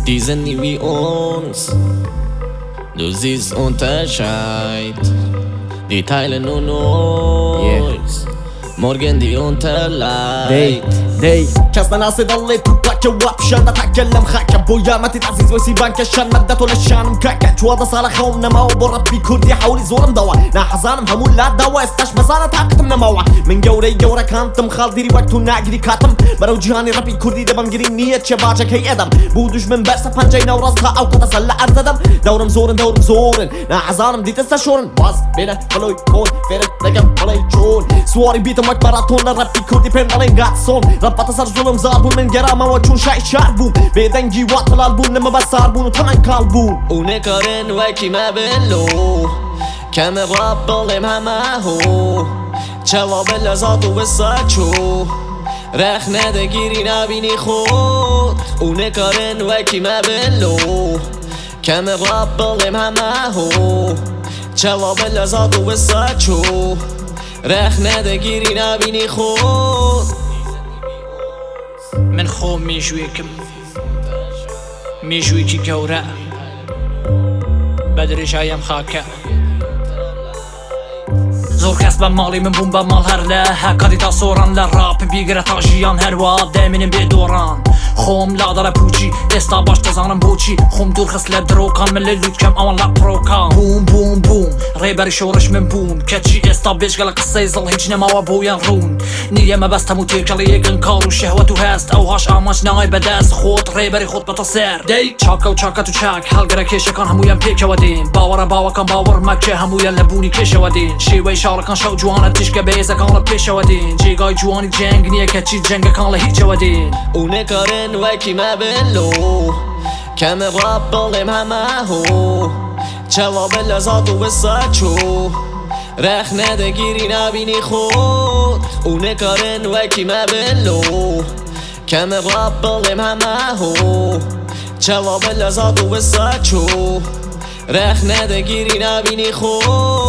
Die sind nie wie uns. Du siehst Unterschied. Die teilen nur uns. Morgen die Unterleid. دەی کەس نەناسێ دەڵێ توپاکە وا پیشان دەتاکە لەم خاکە بۆ یارمەتیت عەزیز وەیسی بانکە شان مەدە تۆ لە شانم کاکە 14 ساڵە خەوم نەماوە بۆ ڕەپی کوردی حەولی زۆرم داوە ناحەزانم هەموو لا داوە ئێستاش مەزانە تاقەتم نەماوە من گەورەی گەورەکانتم خاڵ دیری وەک تو ناگری کاتم بەرەو جیهانی ڕەپی کوردی دەبەم گرینگ نییە چێ باجەکەی ئەدەم بوو دوژمن بەرسە پەنجەی ناوڕاست تا ئەو کاتە سەر لە ئەرز دەدەم دەورم زۆرن دەورم زۆرن ناحەزانم دیتە سەرشۆرن واز بێنە فلۆی کۆن فێرت دەکەم بڵێی چۆن سواری بیتم وەک مەراتۆن لە ڕەپی کوردی پێم دەڵێن گاتسۆن ڕەپەتە سەر زوڵم زاڵ بوون من گەرامەوە چون شای شار بووم بێدەنگی وا تەلال بوون لە مەبەست سار بوون و تەمەن کاڵ بوون. و نەکارن وەکی مە بن لۆ کەم ڕەپ بڵێم هەمە هۆ چەوا بە لەزات و وسا چۆ رەخنە دەگیری نابینی خۆت و نەکارن وەکی مە بن لۆ کەم ڕەپ بڵێم هەمە هۆ چەوا بە لەزات و وسا چۆ رەخنە دەگیری نابینی خۆت. من خۆم مێژووێکم، مێژووێکی گەورە بە درێژای ئەم خاکە. زۆر کەس بە ماڵی من بوون بە ماڵ هەر لە هەکاتی تا سۆران لە ڕاپ بیگرە تا ژیان هەروا دەمێنم بێ دۆڕان خۆم لادەڵە پوچی ئێستا باش دەزانم بۆچی خۆم دوورخست لە درۆکان من لە لوتکەم ئەوان لە پڕۆکان بووم بووم بووم ڕێبەری شۆڕش من بووم کەچی ئێستا بێجگە لە قسەی زڵ هیچ نەماوە بۆیان ڕوون نییە مەبەست هەموو تێکەڵی یەکن کار و شەهوەت و هەست ئەوهاش ئامانج نای بەدەست خۆت ڕێبەری خۆت بەتە سەر دەی چاکە و چاکەت و چاک هەڵگرە کێشەکان هەموویان پێکەوە دێن باوەڕە باوەکان باوەڕ مەکە هەموویان لە بوونی کێشەوە دێن شێوەی شاڕەکان شەو جوانە تیشکە بەهێزەکان لە پێشەوە دێن جێگای جوانی جەنگ نییە کەچی جەنگەکان لە هیچەوە دێن. و نەکارن وەکی مە بن لۆ کەم ڕەپ بڵێم هەمە هۆ چەوا بە لەزات و وسا چۆ رەخنە دەگیری نابینی خۆت و نەکارن وەکی مە بن لۆ کەم ڕەپ بڵێم هەمە هۆ چەوا بە لەزات و وسا چۆ رەخنە دەگیری نابینی خۆت.